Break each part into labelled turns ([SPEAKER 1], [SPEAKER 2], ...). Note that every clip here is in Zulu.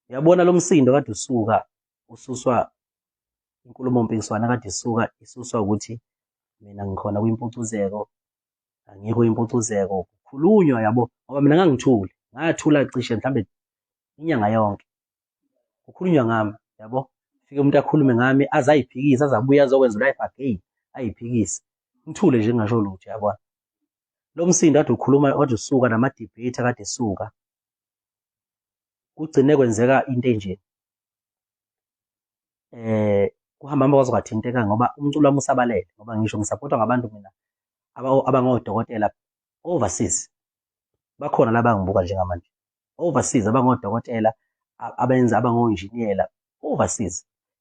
[SPEAKER 1] Uyabona lo msindo kade usuka ususwa inkulumo mpikiswano kade isuka isuswa ukuthi mina ngikhona kwimpucuzeko angikho impucuzeko kukhulunywa yabo ngoba mina ngangithule ngathula cishe mhlambe inyanga yonke kukhulunywa ngami yabo fike umuntu akhulume ngami aze ayiphikise aze abuye azokwenza life again ayiphikise ngithule nje ngingasho lutho yabona lo msindo kade ukhuluma kade usuka nama-debate akade esuka kugcine kwenzeka into enje eh kuhamba hamba kwaze kwathinteka ngoba umculo wami usabalele ngoba ngisho ngisapotwa ngabantu mina abangodokotela overseas bakhona laba ngibuka njengamanje overseas abangodokotela abenza abangonjiniyela overseas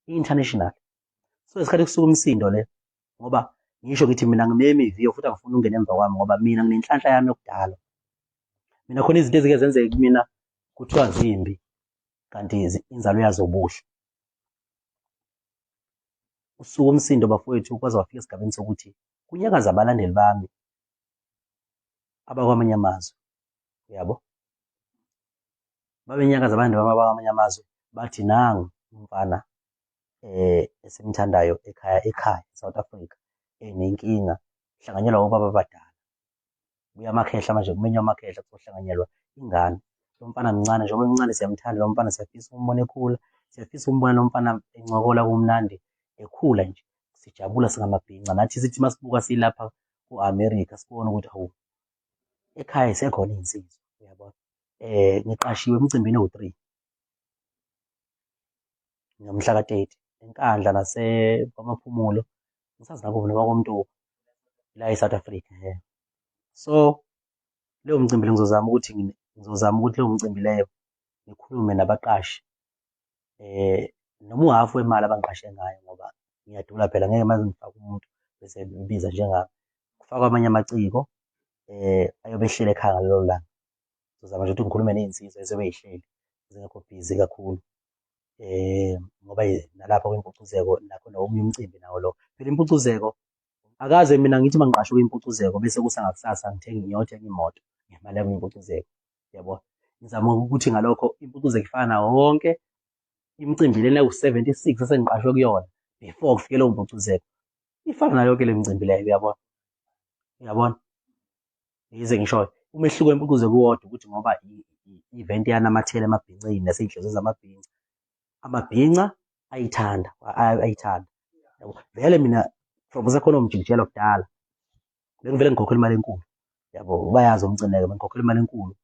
[SPEAKER 1] international so isikhathi kusuka umsindo le ngoba ngisho ngithi mina ngimemi iviyo futhi angifuni ukungena emva kwami ngoba mina nginenhlanhla yami yokudalwa mina khona izinto ezike zenzeke kumina kuthiwa zimbi kanti inzalo yazo ubuhle usuku umsindo bafowethu kwaze wafika esigabeni sokuthi kunyakaza abalandeli bami abakwamanye amazwe uyabo babenyakaza abalandeli bami abakwamanye amazwe bathi nangu umfana eh esimthandayo ekhaya ekhaya South Africa enenkinga hlanganyelwa obaba abadala buya amakhehla manje kumenywa amakhehla kuzohlanganyelwa ingane lo mfana mncane njengoba emncane siyamthanda lo mfana siyafisa ukumbona ekhula siyafisa ukumbona lo mfana encokola kumnandi ekhula nje sijabula singamabhinca nathi sithi masibuka silapha ku-America sibone ukuthi hawu ekhaya isekhona iy'nsizwa uyabona eh ngiqashiwe emcimbini ewu-three ngomhla ka-30 eNkandla naseKwaMaphumulo ngisazi nakuphi noma koMtuba la e-South Africa yeah. So leyo mcimbi le ngizozama ukuthi ngizozama ukuthi leyo mcimbi leyo ngikhulume nabaqashi eh noma uhhafu wemali abangiqashe ngayo ngoba ngiyadula phela ngeke manje ngifake umuntu bese ngibiza njengami kufakwa amanye amaciko eh ayobe ehlele ekhaya ngalelo langa ngizozama nje ukuthi ngikhulume ney'nsizwa ezobe y'hleli zingekho busy kakhulu eh ngoba nalapha kwimpucuzeko nakho nomunye umcimbi nawo lo phela impucuzeko akaze mina ngithi mangiqashwe kwimpucuzeko bese kusa ngakusasa ngithenge ngiyothenga imoto ngemali yami impucuzeko yabo ngizama ukuthi ngalokho impucuzeko ifana nawo wonke imicimbi lena ewu-76 esengiqashwe kuyona before kufike leyo mpucuzeko ifana nayo yonke le micimbi leyo uyabona uyabona yize ngisho umehluko wempucuzo kuwodwa ukuthi ngoba i-event yanamathela emabhincini nasey'nhliziyo zamabhinca amabhinca ayithanda ayithanda yabo vele mina from kusekhona umjikijelo kudala bengivele ngikhokhela imali enkulu yabo bayazi umcineke bengikhokhela imali enkulu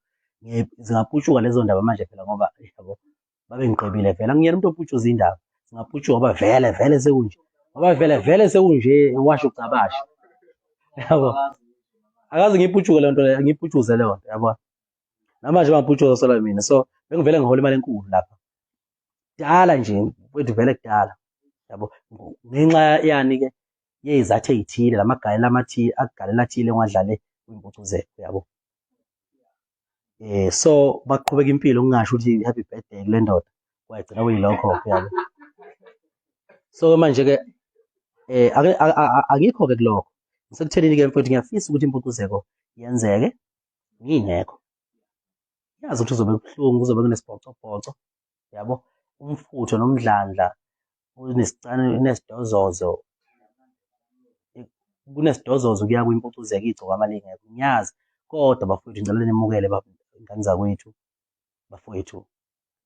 [SPEAKER 1] zingaputshuka lezo ndaba manje phela ngoba yabo babengiqebile vele angiyena umuntu oputshuza indaba singaputshuka ngoba vele vele sekunje ngoba vele vele sekunje washo ucabasha yabo akaze ngiyiputshuke leyo nto leyo ngiyiputshuze leyo nto yabo namanje bangiputshuza sola mina so bengivele ngihola imali enkulu lapha kudala nje kwethu vele kudala yabo ngenxa yani ke yeyizathu ey'thile lamagalela amathile akugalela athile engiwadlale kwimpucuzeko yabo eh so baqhubeka impilo ngingasho ukuthi happy birthday kule ndoda wayegcina kuyilokho yabo so manje ke eh akikho ke kulokho ngisekuthenini ke mfowethu ngiyafisa ukuthi impucuzeko yenzeke ngingekho yazi ukuthi uzobe kubuhlungu kuzobe kunesibhocobhoco yabo umfutho nomdlandla unesicane unesidozozo kunesidozozo kuya kwimpucuzeko igcokama lingekho ngiyazi kodwa bafowethu ngicela nimukele ngane zakwethu bafowethu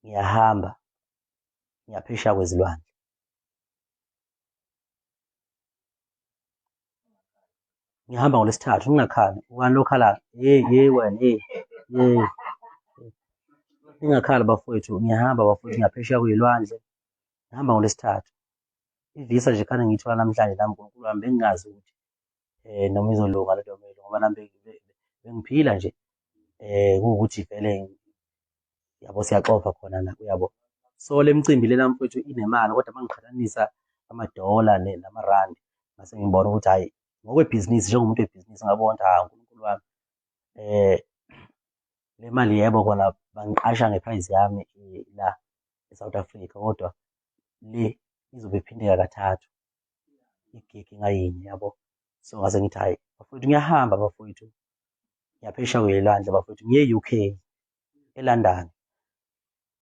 [SPEAKER 1] ngiyahamba ngiyaphesheya kwezilwandle ngihamba ngolwesithathu ngingakhali ubani lokhalayo hey hey wena hey hey ngingakhali bafowethu ngiyahamba bafowethu ngiyaphesheya kuyilwandle ngihamba ngolwesithathu ivisa nje khane ngiyithola namhlanje nami uNkulunkulu wami bengingazi ukuthi eh noma izolunga lento mele ngoba nami bengiphila nje eh kuwukuthi vele yabo siyaxova khona la uyabo so le mcimbi lena mfowethu inemali kodwa uma ngiqhathanisa amadola namarandi ngase ngibona ukuthi hhayi ngokwebhizinisi njengomuntu webhizinisi ngabona ukuthi hawu uNkulunkulu wami eh le mali yebo kona bangiqasha ngeprice yami la e-South Africa kodwa le izobe iphindeka kathathu igigi ngayinye yabo so ngase ngithi hhayi bafowethu ngiyahamba bafowethu ngiyaphesheya kwelwandle bafowethu ngiye e-U_K eLondon.